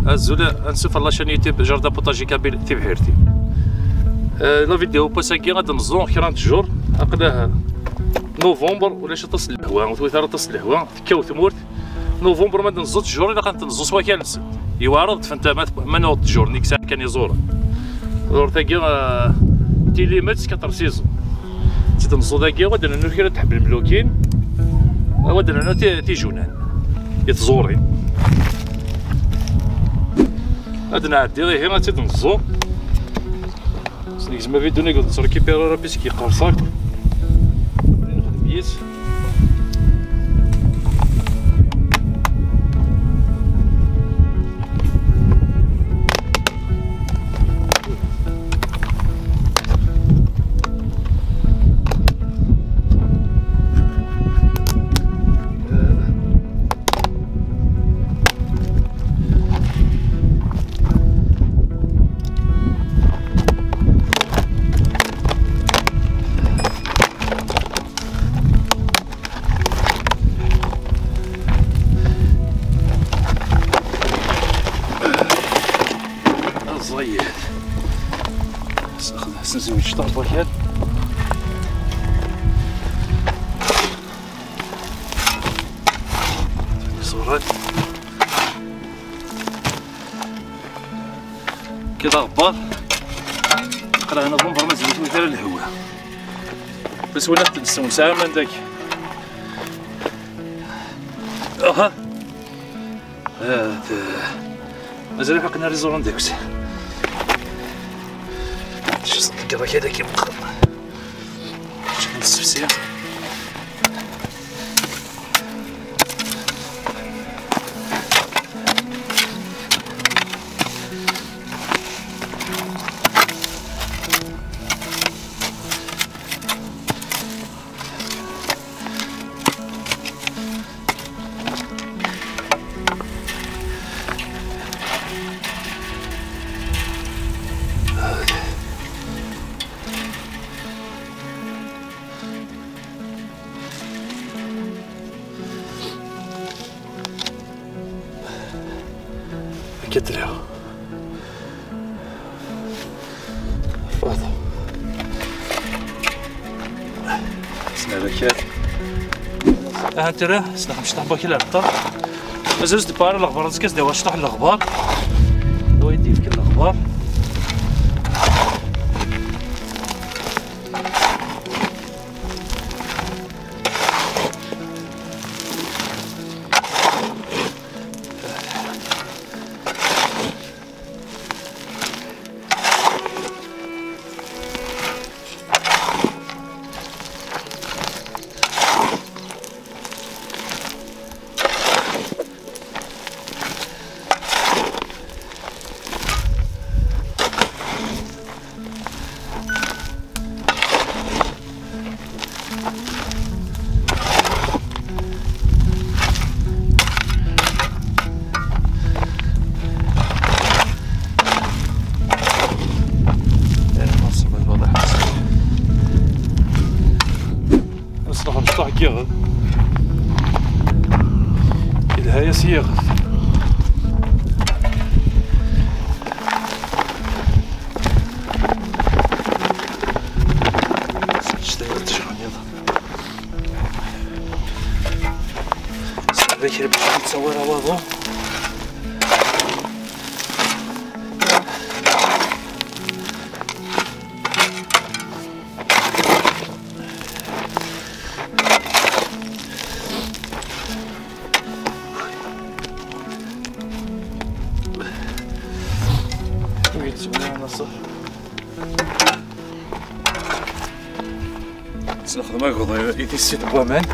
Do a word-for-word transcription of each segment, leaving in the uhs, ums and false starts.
Azul, ansuf ɣer la chaîne YouTube Jardin Potager Kabyle Tibḥirtin. Euh, la vidéo n wass-agi ad nẓu kra n ttjur, aql-aɣ novembre, ulac aṭas n lehwa, ur tewwit ara aṭas n lehwa, tekkaw tmurt. Novembre ma d-nẓu ttjur, ilaq ad ten-nẓu s wakal-nsen. Yewɛer ad ṭṭfen tama, ma nuɣ ttjur-nni yesɛan kan iẓuran. Ur tagi, euh, tili ma d quatre saisons. Tt-id-nẓu dagi, wa d-nennu kra n tḥebbel mlukin, wa d-nennu ti-, tijunan. I tẓurin. Ad nɛeddi ihi, ad tt-id-nẓu. Sengzem avidun i ur nettrekipir ara puisque yeqqers akk. Nexdem yis. Ẓẓayet. Senziwit cṭar bakal. Iẓuran. Kra aɣebbar. Aql-aɣ novembre mazal ur tewwit ara lehwa. Bas wala tensewsa aman dagi. Aha. Mazal ḥaqen ar iẓuran deg-s. Tjest lgerra kra ki meqqer. Tjest nsefsi. Akka tlaq. Faḍ. Sna bakal. Aha, tira, sna xemsṭaḥ bakal ar ṭṭaq. Mazal s depara leɣbar, azekka s dawa cṭaḥ leɣbar. Dawa i d-yefken leɣbar. Nesleɣ mecṭuḥ n yiɣed. Yelha-yas yiɣed. Sɛiɣ kra bac yettawar awaḍu. Ur yettsemma ara ṣṣeḥ. Ad nexdem agḍi i tissit n waman.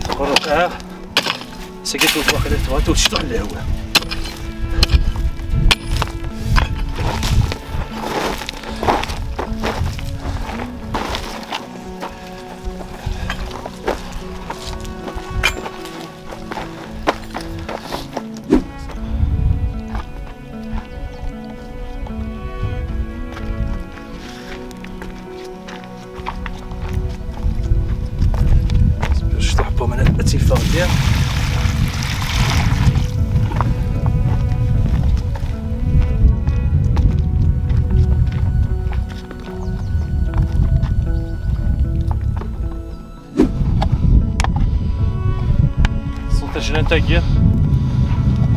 Tqerreb, ah. Sagi tewwet waqila tebɣa tewwet cṭuḥ n lehwa. Mana ad tt-yeffeɣ mliḥ. Ṣṣut tajnant-agi,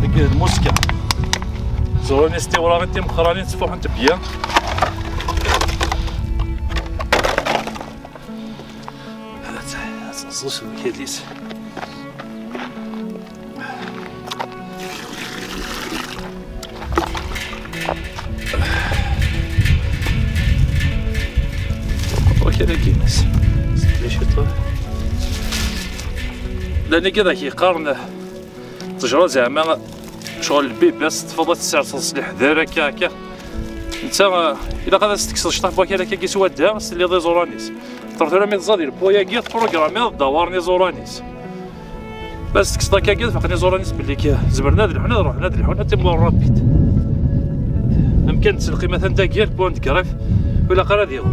deg lmuska. Ẓuran-is tiwraɣin timeqqranin ttfuḥent bya. Ad tt-, ad teẓẓu s wekal-is. Wakal-agi-ines. Llan igad ak-yeqqaren ttejra zeɛma ccɣel lbib-as teṭṭfeḍ ad tesserseḍ s leḥder akka, akka. Netta, ilaq ad as-tekkseḍ cṭaḥ n wakal akkagi s wadda, s telliḍ iẓuran-is. Xaṭer tura mi teẓẓa di lpwa-agi, tprugrammiḍ ddawar n iẓuran-is. Bas tekkseḍ akkagi, ad faqen iẓuran-is belli k-, zemren ad lḥun, ad ruḥen ad lḥun, ad timur rapid. Amkan n tselqima atan dagi, lpwa n Dgrif, ur ilaq ara ad iɣu.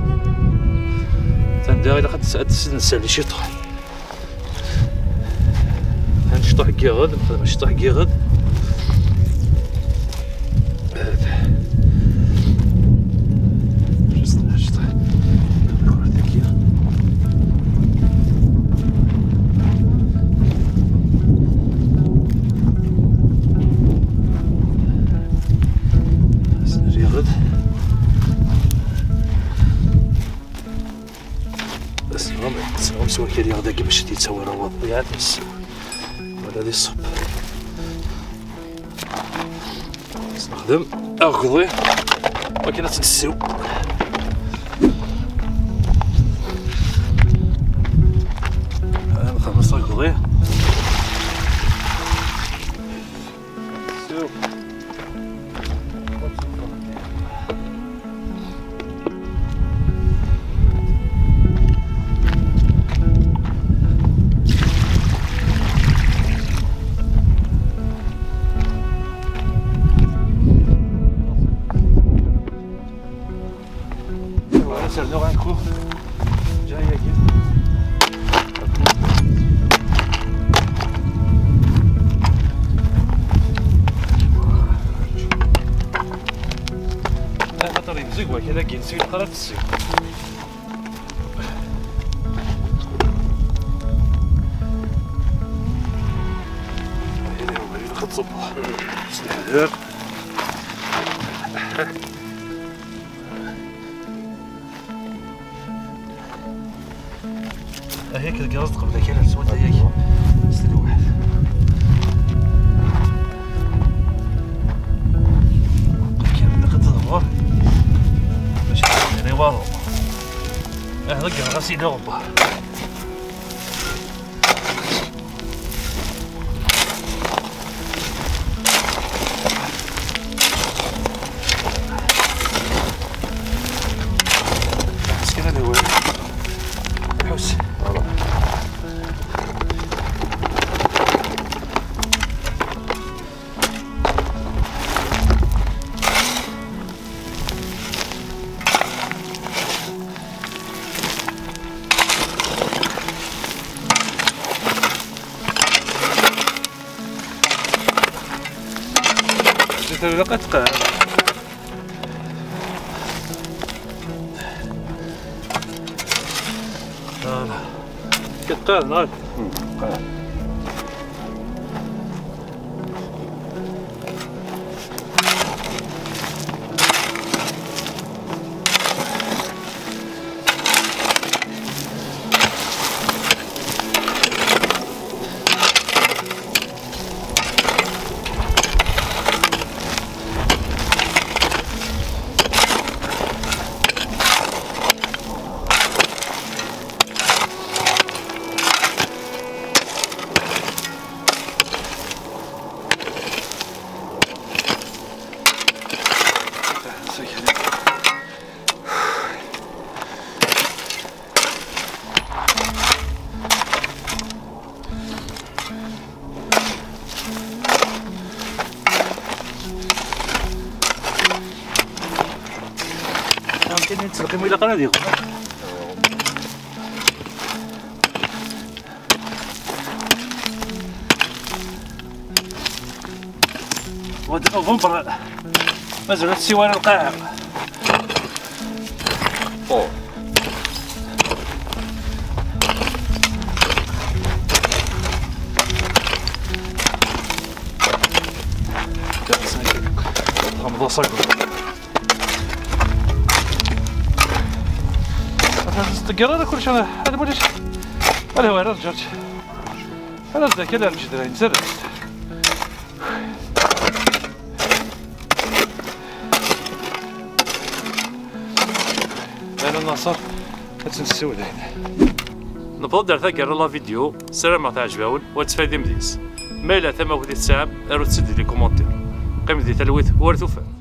Atan da, ilaq ad tes-, ad tes-, ad nessali ciṭuḥ. Ad ncuṭuḥ n yiɣed, nexdem ciṭuḥ n yiɣed. Just ciṭuḥ. Dagi. Ad nrr iɣed. Tesnɣem, tesnɣem s wakal-iɣ dagi bac ad yettawi awaḍ. Iɛad nessiw. Wala di ṣṣubb. Nesnexdem ageḍi. Akken ad tt-nessiw. Ad nxelleṣ ageḍi. Nessiw. Voilà, ça nous rend court. Déjà, il y a Axaṭer yebzeg wakal-agi, nsiwel qrib tessiw. Ilaq ad tṣubbeḍ s leḥder. Ahya, kker, kker, qbel akal ar swat, ahya, s lwaḥed. Kker, kker, ad tḍebber. Mačči d waḍu. Ah, ḍegger, ɣas yella ɣebbar. Ḥus kan ad awal. Ḥus. Voilà. Ǧiet ur ilaq ad tqeɛ. Voilà. Teqqar, neɣ? Hmm, teqqar. Kan yettleqqim, ilaq ara ad yeɣ. Mois de novembre, mazal ur tessiwi ara lqaɛa. Oh. Tɣemḍ-as akk. Ur tettḍeggir ara kullec, ara, ara walac. Ala, wa, ara rǧuǧ. Ara rǧuǧ, ala, rǧuǧ, ara nzerrez. Lana Naṣer, ad tt-nessiwel dayen. Newweḍ-d ar taggara n la vidéo, ssarameɣ teɛjeb-awen u ad tfaydem deg-s. Ma yella tamawt i tesɛam, arut-tt-id di les commentaires. Qqim di talwit war tufat.